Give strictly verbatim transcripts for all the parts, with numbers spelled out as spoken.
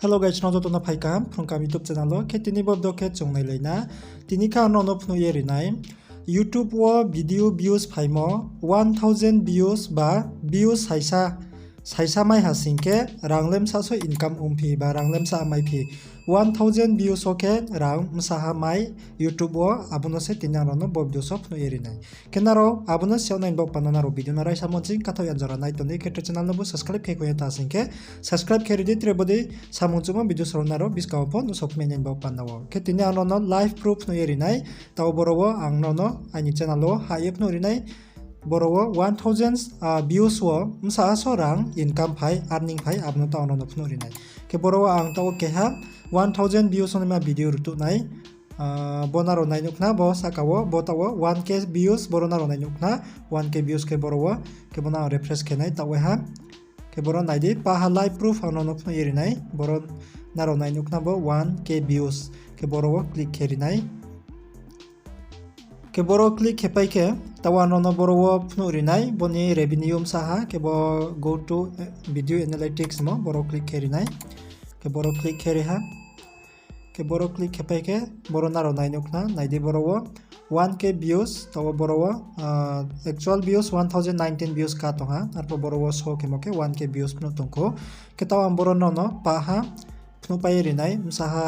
Hello guys, nrao joto no phai kaham Phrung Kaham YouTube channel wo. Khe tini bo video khe chung nailai na. Tini khe ang nrao no phnuh ye ri nai, YouTube wo video views phaimo, one thousand views ba views saisa, saisa mai ha sing khe rang le bsa so income ongphi ba rang le bsa mai phi. One thousand views wo khe rang bsa ha mai YouTube wo, abo no se tini ang nrao no bo video so phnuh ye ri nai. Khe nrao abo no se yag nai ni baoh panda nrao video no raisa monsing kathaoh ya jora nai tong di, khe tre channel no bo subscribe khe kho ye ta sing khe subscribe khe ri di, tre bodei samung chungmo video srao nrao buskang wo pho nuhsao phimai nai ni baoh panda wo. Khe tini ang nrao no live proof phnuh ye ri nai, taoh boro wo ang nrao no aini channel wo hah ye phnuh ri nai. Boro wo one thousand views wo bsa so rang income phai, earning phai, abo no taoh ang nrao no phnuh ri nai. Khe boro wo ang taoh keha one thousand views ongnaima video rutuh nai. Bo nrao nai nuh khna, bo sahka wo, bo taoh wo one K views, boro nrao nai nuh khna, one K views khe boro wo, khe bo no refresh khe nai taoh waiha. Khe boro nai di, paha live proof ang nrao no phnuh ye ri nai, boro nrao nai nuh khna bo one K views, khe boro wo click khe ri nai. Khe boro click khe pai khe, taoh ang nrao no boro wo phnuh ri nai, bo ni revenue bsa ha, khe bo go to video analytics mo, boro click khe ri nai. Khe boro click khe ri ha. Khe boro click khe pai khe, boro nrao nai nuh khna, nai di boro wo one K views, taoh wo boro wo actual views one thousand nineteen views ka tong ha, arphuh boro wo show khemo khe one K views phnuh tong khou. Khe taoh ang boro nrao no paha phnuh pai ye ri nai, bsa ha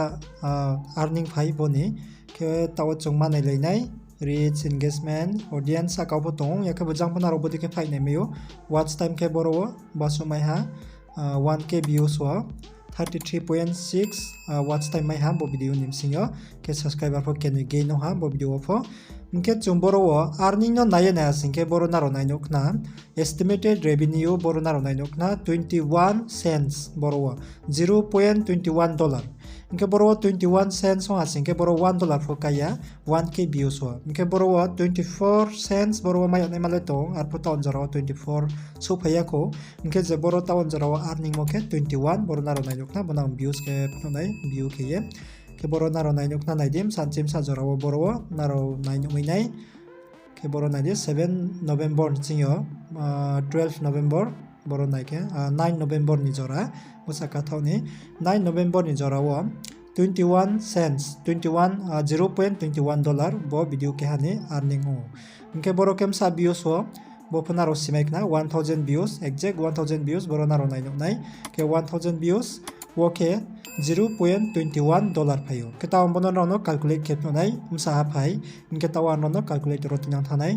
earning phai bo ni. Khe taoh wo chung ma nailai nai, reach, engagement, audience sahka wo pho tong ou, ya khe bo jang pho nrao bodei khe phai nai mai ou. Watch time khe boro wo basuh mai ha, one K views wo thirty three point six watch time mai ha bo video ni bsing yo. Khe subscriber pho kenoi gain ong ha bo video wo pho. Hing khe chung boro wo earning no nai ye nai ha sing khe boro nrao nai nuh khna, estimated revenue boro nrao nai nuh khna twenty one cents, boro wo zero point twenty one dollar. Hing khe boro wo twenty one cents ong ha sing khe boro one dollar pho kai ya, one K views wo. Hing khe boro wo twenty four cents boro wo mai yag naima le tong, arphuh taoh jora wo twenty four souhphai ya khou. Hing khe je boro taoh jora wo earning mo khe twenty one, boro nrao nai nuh khna, bo no ang views khe phnuh nai, view khe ye. Khe boro nrao nai nuh khna, nai di, bsa chimsa jora wo boro wo nrao nai nuh mai nai. Khe boro nai di, seven November ni sing yo, twelve November, boro nai khe nine November ni jora, bo sahka thaoh ni, nine November ni jora wo twenty one cents, twenty one, zero point twenty one dollar bo video keha ni earning ong ou. Hing khe boro khe bsa views wo, bo pho nrao simai khna, one thousand views, exact one thousand views boro nrao nai nuh nai. Khe one thousand views wo khe zero point twenty one dollar phai ou. Khe taoh ang bo no nrao no calculate khe phnuh nai, bsa ha phai. Hing khe taoh ang nrao no calculator wo tinang thanng nai.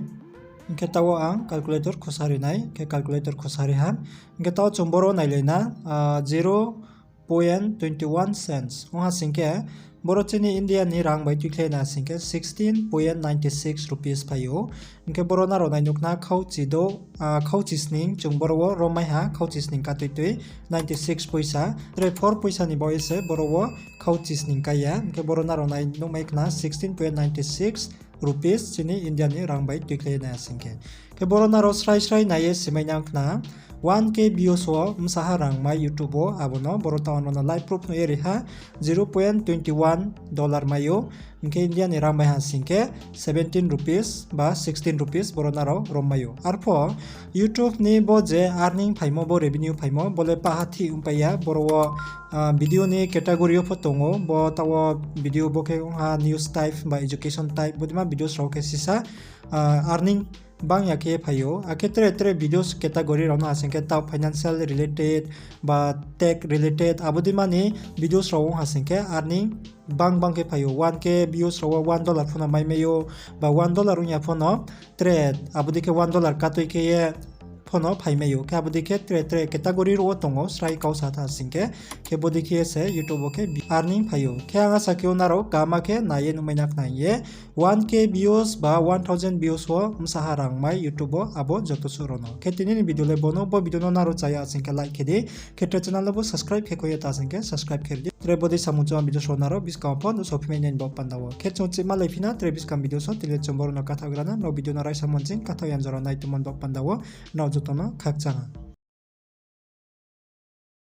Hing khe taoh ang calculator khosa ri nai, khe calculator khosa ri ha. Hing khe taoh chung boro nailai na, zero point twenty one cents ong ha sing khe, boro chini India ni rang bai tuikhlai na sing khe sixteen point nine six rupees phai ou. Hing khe boro nrao nai nuh khna, khauchi do, khauchi sning chung boro wo rom mai ha, khauchi sning katui tui, ninety six poisa, tre four poisa ni baoh ye se boro wo khauchi sning kai ya. Hing khe boro nrao nai nuh mai khna sixteen point nine six rupees chini India ni rang bai tuikhlai nai ha sing khe. Khe boro nrao srai srai nai ye simai nang khna, one K views wo bsa ha rang mai YouTube wo, abo no boro taoh ang nrao no live proof phnuh ye ri ha, zero point twenty one dollar mai ou. Hing khe India ni rang bai ha sing khe seventeen rupees ba sixteen rupees boro nrao rom mai ou. Arphuh YouTube ni bo je earning phaimo, bo revenue phaimo, bo le paha thih ongpai ya, boro wo video ni category yo pho tong ou, bo taoh wo video bo khe ong ha news type ba education type, bodeima videos rao khe sisa earning bang ya khe phai ou. Akhe tre tre videos category rao no ha sing khe taoh financial related ba tech related, abo deima ni videos rao ong ha sing khe earning bang bang khe phai ou. One K views rao wo one dollar pho no mai mai ou, ba one dollar ong ya pho no tre, abo dei khe one dollar katui khe ye pho no phai mai ou. Khe abo dei khe tre tre category rao wo tong ou, srai kau sa tha sing khe. Khe bo dei khe ye se YouTube wo khe earning phai ou. Khe ang asa khe ou nrao kaham khe nai ye nuhmai na khna hing ye. One K views ba one thousand views wo bsa ha rang mai YouTube wo, abo joto suh rao no. Khe tini ni video le bo no, bo video no nrao cha ya sing khe like khe di. Khe tre channel no bo subscribe khe kho ye ta sing khe subscribe khe ri di. Tre bodei samung chungmo video srao nrao buskang wo pho nuhsao phimai nai ni baoh panda wo. Khe chung chihma lai phi na tre buskang video so, tile chung boro no kathaoh gra na, nrao video no raisa monsing kathaoh ya jora nai tongmo ni baoh panda wo, nrao joto no khakchang ha.